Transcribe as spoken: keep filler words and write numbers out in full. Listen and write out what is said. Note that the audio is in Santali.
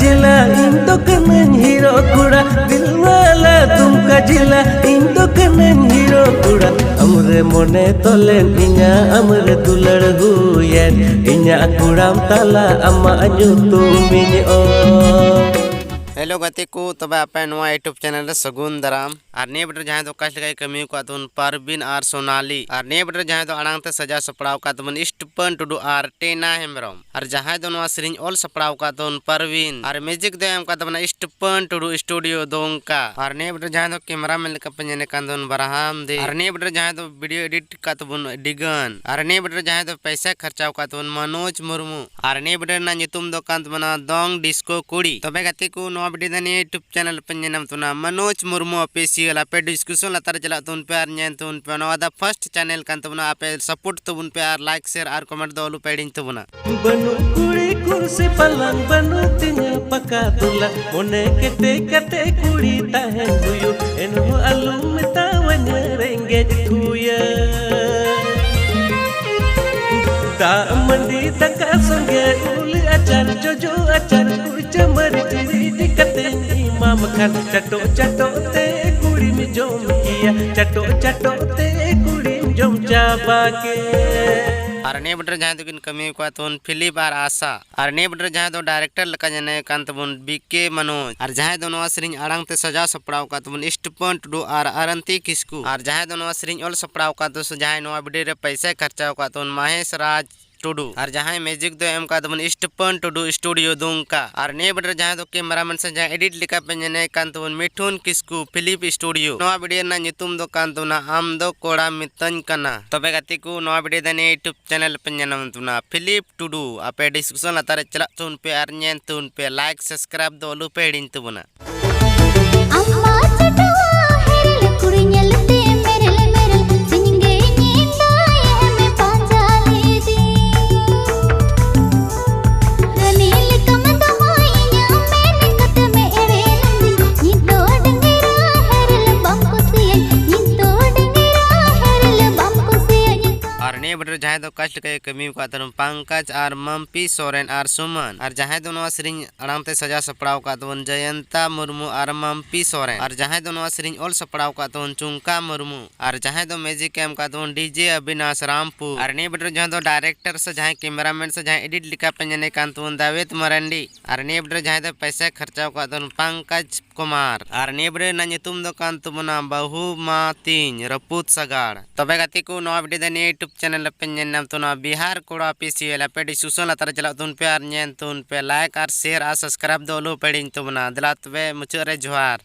ᱡᱤᱞᱟ, ᱤᱧ ᱫᱚ ᱠᱟᱹᱱᱟᱹᱧ ᱦᱤᱨᱳ ᱠᱚᱲᱟ, ᱫᱤᱞ ᱣᱟᱞᱟ ᱫᱩᱢᱠᱟ ᱡᱤᱞᱟ, ᱤᱧ ᱫᱚ ᱠᱟᱹᱱᱟᱹᱧ ᱦᱤᱨᱳ ᱠᱚᱲᱟ᱾ ᱟᱢᱨᱮ ᱢᱚᱱᱮ ᱛᱚᱞᱮᱱ ᱤᱧᱟ, ᱟᱢᱨᱮ ᱫᱩᱞᱟᱹᱲ ᱦᱩᱭᱮᱱ, ᱤᱧᱟᱜ ᱠᱚᱲᱟᱢ ᱛᱟᱞᱟ ᱟᱢᱟᱜ ᱧᱩᱛᱩᱢᱤᱧ ᱚᱞ᱾ ᱦᱮᱞᱳ ᱜᱟᱛᱮ ᱠᱚ, ᱛᱚᱵᱮ ᱟᱯᱮ ᱱᱚᱣᱟ YouTube ᱪᱮᱱᱮᱞ ᱨᱮ ᱥᱟᱹᱜᱩᱱ ᱫᱟᱨᱟᱢ᱾ ᱟᱨ ᱱᱤᱭᱟᱹ ᱵᱤᱰᱤᱭᱳ ᱨᱮ ᱡᱟᱦᱟᱸᱭ ᱫᱚ ᱠᱟᱥᱴ ᱞᱮᱠᱟᱭ ᱠᱟᱹᱢᱤ ᱟᱠᱟᱫ ᱛᱟᱵᱚᱱ ᱯᱟᱨᱵᱤᱱ ᱟᱨ ᱥᱳᱱᱟᱞᱤ, ᱟᱨ ᱱᱤᱭᱟᱹ ᱵᱤᱰᱤᱭᱳ ᱨᱮ ᱡᱟᱦᱟᱸᱭ ᱫᱚ ᱟᱲᱟᱝ ᱛᱮ ᱥᱟᱡᱟᱣ ᱥᱟᱯᱲᱟᱣ ᱟᱠᱟᱫ ᱛᱟᱵᱚᱱ ᱥᱴᱤᱯᱮᱱ ᱴᱩᱰᱩ ᱟᱨ ᱴᱮᱱᱟ ᱦᱮᱢᱵᱨᱚᱢ, ᱟᱨ ᱡᱟᱦᱟᱸᱭ ᱫᱚ ᱱᱚᱣᱟ ᱥᱮᱨᱮᱧ ᱚᱞ ᱥᱟᱯᱲᱟᱣ ᱟᱠᱟᱫ ᱛᱟᱵᱚᱱ ᱯᱟᱨᱵᱤᱱ, ᱟᱨ ᱢᱤᱭᱩᱡᱤᱠ ᱫᱚ ᱮᱢ ᱟᱠᱟᱫ ᱛᱟᱵᱚᱱᱟ ᱥᱴᱤᱯᱮᱱ ᱴᱩᱰᱩ ᱥᱴᱩᱰᱤᱭᱳ ᱫᱚᱝᱠᱟ, ᱟᱨ ᱱᱤᱭᱟᱹ ᱵᱤᱰᱤᱭᱳ ᱨᱮ ᱡᱟᱦᱟᱸᱭ ᱫᱚ ᱠᱮᱢᱮᱨᱟᱢᱮᱱ ᱞᱮᱠᱟ ᱯᱮ ᱧᱮᱞᱮ ᱠᱟᱱ ᱛᱟᱵᱚᱱ ᱵᱟᱨᱦᱟᱢ ᱫᱮ, ᱟᱨ ᱱᱤᱭᱟᱹ ᱵᱤᱰᱤᱭᱳ ᱨᱮ ᱡᱟᱦᱟᱸᱭ ᱫᱚ ᱵᱤᱰᱤᱭᱳ ᱮᱰᱤᱴ ᱟᱠᱟᱫ ᱛᱟᱵᱚᱱ ᱰᱤᱜᱟᱱ, ᱟᱨ ᱱᱤᱭᱟᱹ ᱵᱤᱰᱤᱭᱳ ᱨᱮ ᱡᱟᱦᱟᱸᱭ ᱫᱚ ᱯᱚᱭᱥᱟ ᱠᱷᱚᱨᱪᱟᱣ ᱟᱠᱟᱫ ᱛᱟᱵᱚᱱ ᱢᱚᱱᱳᱡᱽ ᱢᱩᱨᱢᱩ, ᱟᱨ ᱱᱤᱭᱟᱹ ᱵᱤᱰᱤᱭᱳ ᱨᱮᱱᱟᱜ ᱧᱩᱛᱩᱢ ᱫᱚ ᱠᱟᱱ ᱛᱟᱵᱚᱱᱟ ᱫᱚᱝ ᱰᱤᱥᱠᱳ ᱠᱩᱲᱤ᱾ ᱛᱚᱵᱮ ᱜᱟᱛᱮ ᱠᱚ, ᱱᱚᱣᱟ ᱵᱤᱰᱤᱭᱳ ᱫᱚ ᱱᱤᱭᱟᱹ YouTube ᱪᱮᱱᱮᱞ ᱯᱮ ᱧᱮᱞ ᱧᱟᱢ ᱛᱟᱵᱚᱱᱟ ᱢᱚᱱᱳᱡᱽ ᱢᱩᱨᱢᱩ ᱚᱯᱷᱤᱥᱤᱭᱟᱞ᱾ ᱟᱯᱮ ᱰᱤᱥᱠᱨᱤᱯᱥᱚᱱ ᱞᱟᱛᱟᱨ ᱨᱮ ᱪᱟᱞᱟᱜ ᱛᱟᱵᱚᱱ ᱯᱮ ᱟᱨ ᱧᱮᱞ ᱛᱟᱵᱚᱱ ᱯᱮ, ᱱᱚᱣᱟ ᱫᱚ ᱯᱷᱟᱥᱴ ᱪᱮᱱᱮᱞ ᱠᱟᱱ ᱛᱟᱵᱚᱱᱟ᱾ ᱟᱯᱮ ᱥᱟᱯᱳᱨᱴ ᱛᱟᱵᱚᱱ ᱯᱮ ᱟᱨ ᱞᱟᱭᱤᱠ, ᱥᱮᱭᱟᱨ ᱟᱨ ᱠᱚᱢᱮᱱᱴ ᱫᱚ ᱟᱞᱚ ᱯᱮ ᱦᱤᱲᱤᱧ ᱛᱟᱵᱚᱱᱟ᱾ ᱵᱟᱹᱱᱩᱜ ᱠᱩᱲᱤ ᱠᱩᱨᱥᱤ ᱯᱟᱞᱟᱝ, ᱵᱟᱹᱱᱩᱜ ᱛᱤᱧᱟᱹ ᱯᱟᱠᱟ ᱫᱩᱞᱟ, ᱢᱚᱱᱮ ᱠᱮᱴᱮᱡ ᱠᱟᱛᱮ ᱠᱩᱲᱤ ᱛᱟᱦᱮᱱ ᱦᱩᱭᱩᱜ, ᱮᱱᱦᱚᱸ ᱟᱞᱚᱢ ᱢᱮᱛᱟᱣᱟᱹᱧᱟᱹ ᱨᱮᱸᱜᱮᱡ ᱠᱷᱩᱭᱟᱹ᱾ ᱫᱟᱜ ᱢᱟᱹᱰᱤ ᱫᱟᱠᱟ ᱥᱚᱸᱜᱮ ᱩᱞ ᱟᱪᱟᱨ, ᱡᱚᱡᱚ ᱟᱪᱟᱨ, ᱠᱩᱲᱪᱟᱹ ᱢᱟᱹᱨᱤᱪ ᱨᱤᱫ ᱠᱟᱛᱮᱧ ᱮᱢᱟᱢ ᱠᱷᱟᱱ, ᱪᱟᱴᱚᱜ ᱪᱟᱴᱚᱜ ᱛᱮ ᱠᱩᱲᱤᱢ ᱡᱚᱢ ᱠᱮᱭᱟ, ᱪᱟᱴᱚᱜ ᱪᱟᱴᱚᱜ ᱛᱮ ᱠᱩᱲᱤᱢ ᱡᱚᱢ ᱪᱟᱵᱟ ᱠᱮᱭᱟ᱾ ᱟᱨ ᱱᱤᱭᱟᱹ ᱵᱤᱰᱤᱭᱳ ᱨᱮ ᱡᱟᱦᱟᱸᱭ ᱫᱚᱠᱤᱱ ᱠᱟᱹᱢᱤ ᱟᱠᱟᱫ ᱛᱟᱵᱚᱱ ᱯᱷᱤᱞᱤᱯ ᱟᱨ ᱟᱥᱟ, ᱟᱨ ᱱᱤᱭᱟᱹ ᱵᱤᱰᱤᱭᱳ ᱨᱮ ᱡᱟᱦᱟᱸᱭ ᱫᱚ ᱰᱟᱭᱨᱮᱠᱴᱚᱨ ᱞᱮᱠᱟ ᱧᱮᱞᱮ ᱠᱟᱱ ᱛᱟᱵᱚᱱ ᱵᱤ ᱠᱮ ᱢᱟᱱᱳᱡᱽ, ᱟᱨ ᱡᱟᱦᱟᱸᱭ ᱫᱚ ᱱᱚᱣᱟ ᱥᱮᱨᱮᱧ ᱟᱲᱟᱝ ᱛᱮ ᱥᱟᱡᱟᱣ ᱥᱟᱯᱲᱟᱣ ᱟᱠᱟᱫ ᱛᱟᱵᱚᱱ ᱥᱴᱤᱯᱮᱱ ᱴᱩᱰᱩ ᱟᱨ ᱟᱨᱟᱱᱛᱤ ᱠᱤᱥᱠᱩ, ᱟᱨ ᱡᱟᱦᱟᱸᱭ ᱫᱚ ᱱᱚᱣᱟ ᱥᱮᱨᱮᱧ ᱚᱞ ᱥᱟᱯᱲᱟᱣ ᱟᱠᱟᱫ ᱛᱟᱵᱚᱱ ᱥᱮ ᱡᱟᱦᱟᱸᱭ ᱱᱚᱣᱟ ᱵᱤᱰᱤᱭᱳ ᱨᱮ ᱯᱚᱭᱥᱟᱭ ᱠᱷᱚᱨᱪᱟᱣ ᱟᱠᱟᱫ ᱛᱟᱵᱚᱱ ᱢᱟᱦᱮᱥ ᱨᱟᱡᱽ ᱴᱩᱰᱩ, ᱟᱨ ᱡᱟᱦᱟᱸᱭ ᱢᱤᱭᱩᱡᱤᱠ ᱫᱚ ᱮᱢ ᱟᱠᱟᱫ ᱛᱟᱵᱚᱱ ᱥᱴᱤᱯᱮᱱ ᱴᱩᱰᱩ ᱥᱴᱩᱰᱤᱭᱳ ᱫᱩᱢᱠᱟ, ᱟᱨ ᱱᱤᱭᱟᱹ ᱵᱤᱰᱤᱭᱳ ᱨᱮ ᱡᱟᱦᱟᱸᱭ ᱫᱚ ᱠᱮᱢᱮᱨᱟᱢᱮᱱ ᱥᱮ ᱡᱟᱦᱟᱸᱭ ᱮᱰᱤᱴ ᱞᱮᱠᱟ ᱯᱮ ᱧᱮᱞᱮ ᱠᱟᱱ ᱛᱟᱵᱚᱱ ᱢᱤᱴᱷᱩᱱ ᱠᱤᱥᱠᱩ ᱯᱷᱤᱞᱤᱯ ᱥᱴᱩᱰᱤᱭᱳ᱾ ᱱᱚᱣᱟ ᱵᱤᱰᱤᱭᱳ ᱨᱮᱱᱟᱜ ᱧᱩᱛᱩᱢ ᱫᱚ ᱠᱟᱱ ᱛᱟᱵᱚᱱᱟ ᱟᱢ ᱫᱚ ᱠᱚᱲᱟᱢ ᱢᱤᱛᱟᱹᱧ ᱠᱟᱱᱟ᱾ ᱛᱚᱵᱮ ᱜᱟᱛᱮ ᱠᱚ, ᱱᱚᱣᱟ ᱵᱤᱰᱤᱭᱳ ᱫᱚ ᱱᱤᱭᱟᱹ YouTube ᱪᱮᱱᱮᱞ ᱯᱮ ᱧᱮᱞ ᱧᱟᱢ ᱛᱟᱵᱚᱱᱟ ᱯᱷᱤᱞᱤᱯ ᱴᱩᱰᱩ᱾ ᱟᱯᱮ ᱰᱤᱥᱠᱨᱤᱯᱥᱚᱱ ᱞᱟᱛᱟᱨ ᱨᱮ ᱪᱟᱞᱟᱜ ᱛᱟᱵᱚᱱ ᱯᱮ ᱟᱨ ᱧᱮᱞ ᱛᱟᱵᱚᱱ ᱯᱮ, ᱞᱟᱭᱤᱠ ᱥᱟᱵᱥᱠᱨᱟᱭᱤᱵ ᱫᱚ ᱟᱞᱚ ᱯᱮ ᱦᱤᱲᱤᱧ ᱛᱟᱵᱚᱱᱟ᱾ ᱟᱢ ᱢᱟ ᱪᱷᱳᱴᱳ ᱦᱮᱨᱮᱞ ᱠᱩᱲᱤ ᱧᱮᱞᱛᱮ ᱢᱮᱨᱮᱞ ᱢᱮᱨᱮᱞ, ᱥᱤᱧ ᱜᱮ ᱧᱤᱫᱟᱹ ᱮᱢ ᱯᱟᱸᱡᱟ ᱞᱤᱫᱤᱧ᱾ ᱨᱟᱹᱱᱤ ᱞᱮᱠᱟᱢ ᱫᱚᱦᱚᱭᱤᱧᱟ ᱢᱮᱱ ᱠᱟᱛᱮᱢ ᱮᱲᱮ ᱞᱤᱫᱤᱧ᱾ ᱧᱤᱫᱟᱹ ᱰᱟᱝᱨᱟ ᱦᱮᱨᱮᱞ ᱵᱟᱢ ᱠᱩᱥᱤᱭᱟᱹᱧ, ᱧᱤᱫᱟᱹ ᱰᱟᱝᱨᱟ ᱦᱮᱨᱮᱞ ᱵᱟᱢ ᱠᱩᱥᱤᱭᱟᱹᱧ᱾ ᱟᱨ ᱱᱤᱭᱟᱹ ᱵᱤᱰᱤᱭᱳ ᱨᱮ ᱡᱟᱦᱟᱸᱭ ᱡᱟᱦᱟᱸᱭ ᱫᱚ cast ᱞᱮᱠᱟ ᱠᱟᱹᱢᱤ ᱟᱠᱟᱫ ᱛᱟᱵᱚᱱ ᱯᱟᱝᱠᱟᱡᱽ ᱟᱨ ᱢᱟᱢᱯᱤ ᱥᱚᱨᱮᱱ ᱟᱨ ᱥᱩᱢᱟᱱ, ᱟᱨ ᱡᱟᱦᱟᱸᱭ ᱫᱚ ᱱᱚᱣᱟ ᱥᱮᱨᱮᱧ ᱟᱲᱟᱝ ᱛᱮ ᱥᱟᱡᱟᱣ ᱥᱟᱯᱲᱟᱣ ᱟᱠᱟᱫ ᱛᱟᱵᱚᱱ ᱡᱚᱭᱚᱱᱛᱟ ᱢᱩᱨᱢᱩ ᱟᱨ ᱢᱟᱢᱯᱤ ᱥᱚᱨᱮᱱ, ᱟᱨ ᱡᱟᱦᱟᱸᱭ ᱫᱚ ᱱᱚᱣᱟ ᱥᱮᱨᱮᱧ ᱚᱞ ᱥᱟᱯᱲᱟᱣ ᱟᱠᱟᱫ ᱛᱟᱵᱚᱱ ᱪᱩᱝᱠᱟ ᱢᱩᱨᱢᱩ, ᱟᱨ ᱡᱟᱦᱟᱸᱭ ᱫᱚ music ᱮ ᱮᱢ ᱟᱠᱟᱫ ᱛᱟᱵᱚᱱ DJ ᱟᱵᱤᱱᱟᱥ ᱨᱟᱢᱯᱩᱨ, ᱟᱨ ᱱᱤᱭᱟᱹ video ᱨᱮ ᱡᱟᱦᱟᱸᱭ ᱫᱚ director ᱥᱮ ᱡᱟᱦᱟᱸᱭ cameraman ᱥᱮ ᱡᱟᱦᱟᱸᱭ edit ᱞᱮᱠᱟ ᱯᱮ ᱧᱮᱞᱮ ᱠᱟᱱ ᱛᱟᱵᱚᱱ ᱫᱟᱣᱮᱫ ᱢᱟᱨᱟᱱᱰᱤ, ᱟᱨ ᱱᱤᱭᱟᱹ video ᱨᱮ ᱡᱟᱦᱟᱸᱭ ᱫᱚ ᱯᱚᱭᱥᱟ ᱠᱷᱚᱨᱪᱟ ᱟᱠᱟᱫ ᱛᱟᱵᱚᱱ ᱯᱟᱝᱠᱟᱡᱽ ᱠᱩᱢᱟᱨ, ᱟᱨ ᱱᱤᱭᱟᱹ video ᱨᱮᱱᱟᱜ ᱧᱩᱛᱩᱢ ᱫᱚ ᱠᱟᱱ ᱛᱟᱵᱚᱱᱟ ᱵᱟᱹᱦᱩ ᱢᱟ ᱛᱤᱧ ᱨᱟᱹᱯᱩᱫ ᱥᱟᱜᱟᱲ᱾ ᱛᱚᱵᱮ ᱜᱟᱛᱮ ᱠᱚ, ᱱᱚᱣᱟ video ᱫᱚ ᱱᱤᱭᱟᱹ YouTube channel ᱨᱮᱯᱮ ᱧᱮᱞ ᱧᱟᱢ ᱛᱟᱵᱚᱱᱟ ᱵᱤᱦᱟᱨ ᱠᱚᱲᱟ official, ᱟᱯᱮ description ᱞᱟᱛᱟᱨ ᱨᱮ ᱪᱟᱞᱟᱜ ᱛᱟᱵᱚᱱ ᱯᱮ ᱟᱨ ᱧᱮᱞ ᱛᱟᱵᱚᱱ ᱯᱮ, like ᱟᱨ share ᱟᱨ subscribe ᱫᱚ ᱟᱞᱚ ᱯᱮ ᱦᱤᱲᱤᱧ ᱛᱟᱵᱚᱱᱟ᱾ ᱫᱮᱞᱟ ᱛᱚᱵᱮ ᱢᱩᱪᱟᱹᱫ ᱨᱮ ᱡᱚᱦᱟᱨ᱾